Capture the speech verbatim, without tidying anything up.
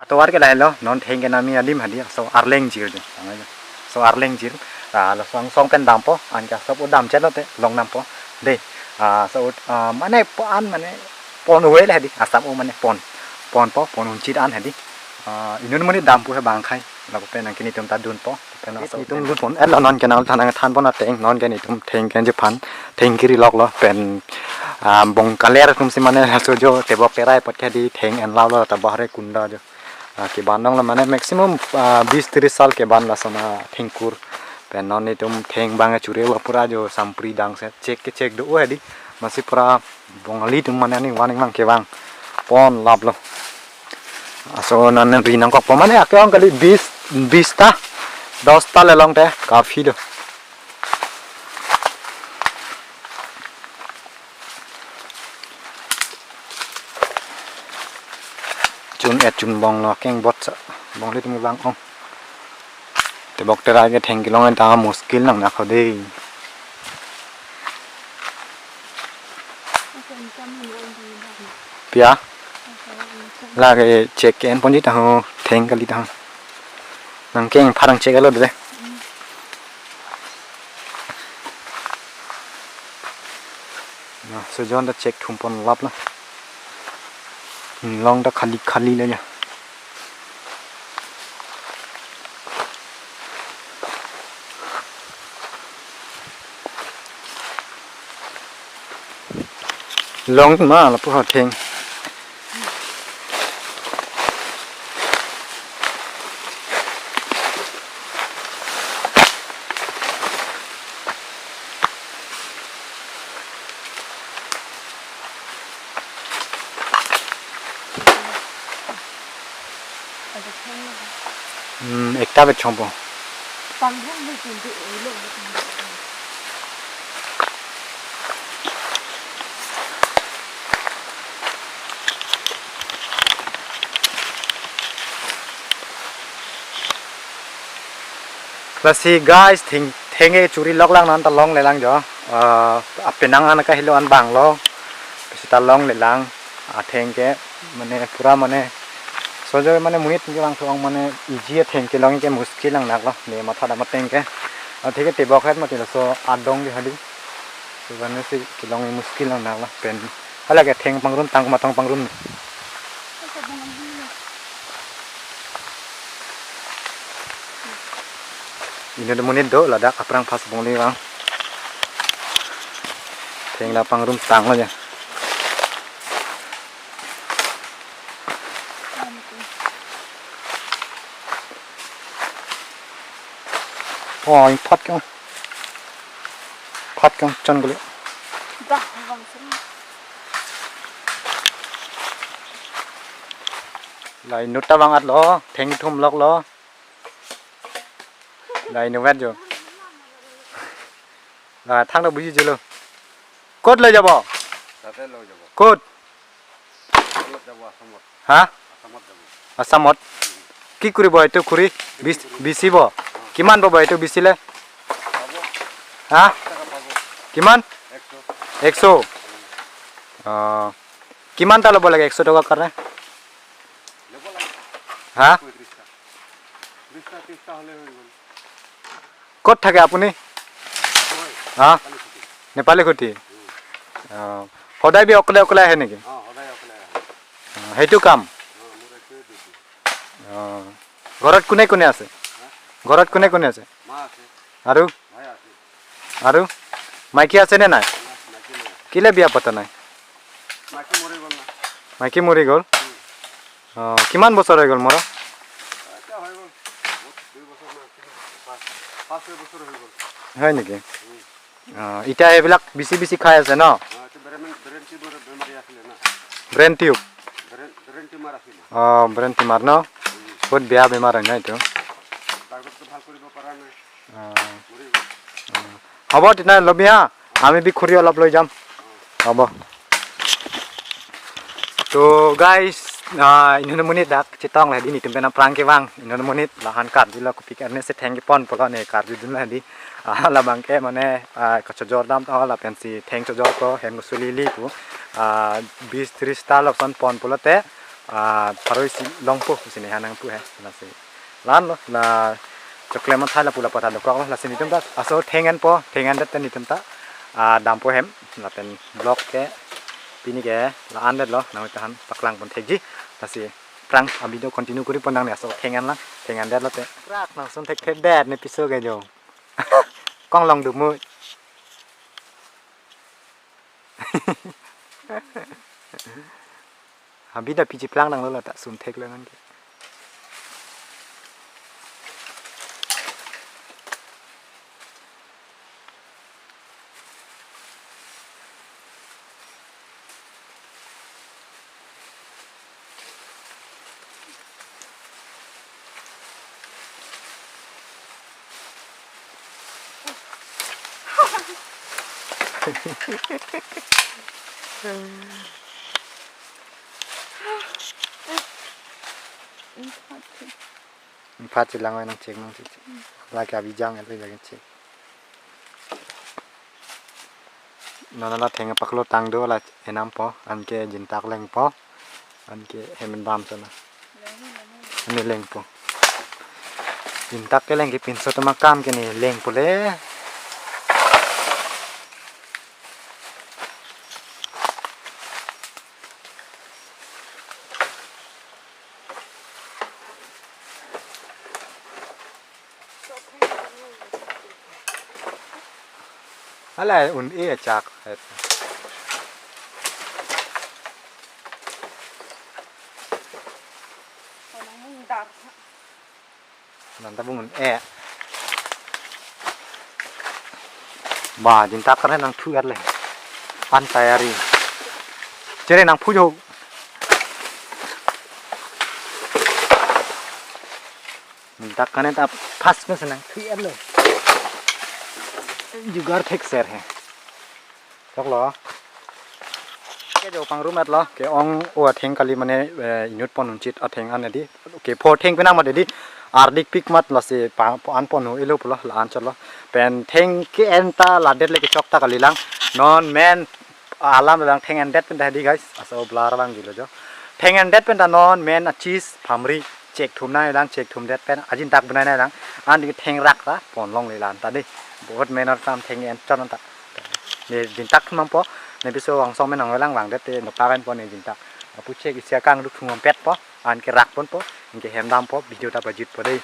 Tovar ke lahelo, non theng ke nami adim hadi, laso arleng jir de. Laso arleng jir, ah, laso angsong pen dampo, anke laso o dam chelo te, long dampo. De, ah, laso, ah, mane po an mane pon uwe le hadi, asap o mane pon. Ponpo, pon unchit an hadi. Ah, inut monit dampo he bang khai, lapu pen anke netum ta dunpo. Pen laso netum dunpon, et lo non ke nangthan nangthanpon ateng, non ke netum theng ke jephan, theng kiri loklo, pen, ah, bong kaler atum si mane laso jo tebok terai apot ke hadi theng en lalo ta bahre kunda jo. Ah, keban dong la mane maximum, ah, bis tris sal keban lason athengkur. Pen non netum theng bang chure wa pura jo sampri dang se chek ke chek do hadi. Masi pura Bongali atum mane aning waning mang kevang pon laplo. Laso non ri nangkokpo mane ake-ong kali bis, bis ta, dos ta le long te kafi do. Chun et chun bonglo keng bot sa bongle tum bang ong. Tebok terai ke theng kelong ta muskil nang na khode. Pia. Lake chek ke en ponji ta ho theng kali ta ho. Nang keng pharang chek lo de. Na, so jon ta chek thum pon laplo. Long ta khali khali le ya. Long ma lapu ha theng. Hmm, ekta bet chompo. Lasi guys, theng, theng ke churi lok lang non ta longle lang jo. Ah, apenang an kahelo an bang lo. Pisi ta longle lang. Ah, theng ke mane pura mane sojo mane monit ke bang thong mane easy atheng kelong ke muskil lang nak lo. Ne matha dam atheng ke. Ah, theng ke tebok het mati laso adong di hadi. So mane si kelong muskil lang nak lo pen. Hala ke theng pangrum tang matang pangrum. Inut monit do ladak aphrang pas bongli vang. Theng la pangrum tanglo ya. Oh, in phat kang. Phat kang chon guli. Lai inut ta vang at lo, theng thum lok lo. Lai inut vet jo. Lai thang lo buji jelo. Kot le jabo? Tate lo jabo. Kot? Asamot jabo, Asamot. Ha? Asamot jabo. Asamot? Ki kuribo etu kuri? Bis-, bisibo? Kiman bobo etu bisile? Pabo. Ha? Taka pabo. Kiman? Ekso. Ekso. Ah. Kiman ta lobo lage ekso taka karne? Lobo lage. Ha? Poi ত্ৰিশটা। ত্ৰিশটা, ত্ৰিশটা হলে হৈ গ'ল। ক'ত থাকে আপুনি? মই হা? কালিখুটি। নেপালীখুটি? উম। অ, সদায় বি অকলে অকলে আহে নেকি? অ, সদায় অকলে আহে। অ, সেইটো কাম? অ, মোৰ এইটোৱে ডিউটি। অ, ঘৰত কোনে কোনে আছে? হা? ঘৰত কোনে কোনে আছে? মা আছে। আৰু? ভাই আছে। আৰু? মাইকী আছে নে নাই? না, মাইকী নাই। কিলে বিয়া পতা নাই? মাইকী মৰি গ'ল না। মাইকী মৰি গ'ল? উম। অ, কিমান বছৰ হৈ গ'ল মৰা? এতিয়া হৈ গ'ল। বহুত, দুই বছৰ মান, তিনি বছৰ, পাঁচ, পাঁচ, ছয় বছৰ হৈ গ'ল। হয় নেকি? উম। অ, এতিয়া এইবিলাক বেছি বেছি খাই আছে ন? অ, এইটো ব্ৰেইন, ব্ৰেইন টিউমাৰ বেমাৰী আছিলে না। Brain tube? Brain, brain tumour আছিলে। অ, ব্ৰেইন টিউমাৰ ন? উম। বহুত বেয়া বেমাৰ হয় ন এইটো? ডাক্তৰটো ভাল কৰিব পৰা নাই। অ। মৰি গ'ল। অ। হ'ব, তেনে লবি হা। আমি বি খুৰি অলপ লৈ যাম। অ। হ'ব। To guys, ah, inut monit dak chetong la hedi netum pen aphrang kevang. Inut monit lahan karjulok pik arni se theng kepon pulo ne karjudun la hedi. Ah, labang ke mane, ah, kachojor dam to lapensi theng chojor ko hem suli li pu. Ah, bis tris ta lapuson pon pulote. Ah, pharo isi longpo pusi ne ha nangpu he. Lasi. La-an lo, la choklem athai lapu lapu ta dokrok lo, lasi netum ta. Aso theng enpo, theng endet pen netum ta. Ah, dampo hem, lapen vlog ke, pini ke, la-an det lo, nang tahan paklang pon thekji. Lasi, prank a-video continue kori pon nangne aso theng en lang, theng endet lote. Krak nangsun thekthedetne piso ke jo. Kong long dumut. Habida pichi plang nang lo la ta sun thek lo ngan ke. Phat chelang nang chek nang chek. Lake abijang le lake chek. Non la theng paklo tang do la enampo, anke jintak lengpo, anke hem damsona. Ani lengpo. Jintak keleng ke pinso tema kam ke ne lengpo le. Hala un-e achak het. Nanta bung un-e. Ba, jintak kar nangthu er le. An tayari. Chere nangphu jo. Jintak kane ta pas ke senang thiar lo. Jugar thek ser he. Choklo. Ke jo pangrum at lo. Ke ong o atheng kali mane, eh, inut pon unchit atheng an di. Ke pho theng penang mat di. Ardik pik mat lasi pa, po an pon ho ilo pulo la-an chotlo. Pen theng ke en ta ladet le kechok ta kali lang. Non men alam lang theng endet pen ta di guys. Aso blar bang gilo jo. Theng endet pen ta non men achis phamri chek thum nai lang, chek thum det pen ajintak benai nai lang. An di theng rak ta pon longle la-an ta di. Bahut mehnat tam theng en chon ta. Ne jintak thum po. Ne piso angsong men nang lang vang det te no pagan po ne jintak. Apu chek isi akang duk thum pet po. Anke rak ponpo. Anke hem dampo. Video ta pajutpo dei.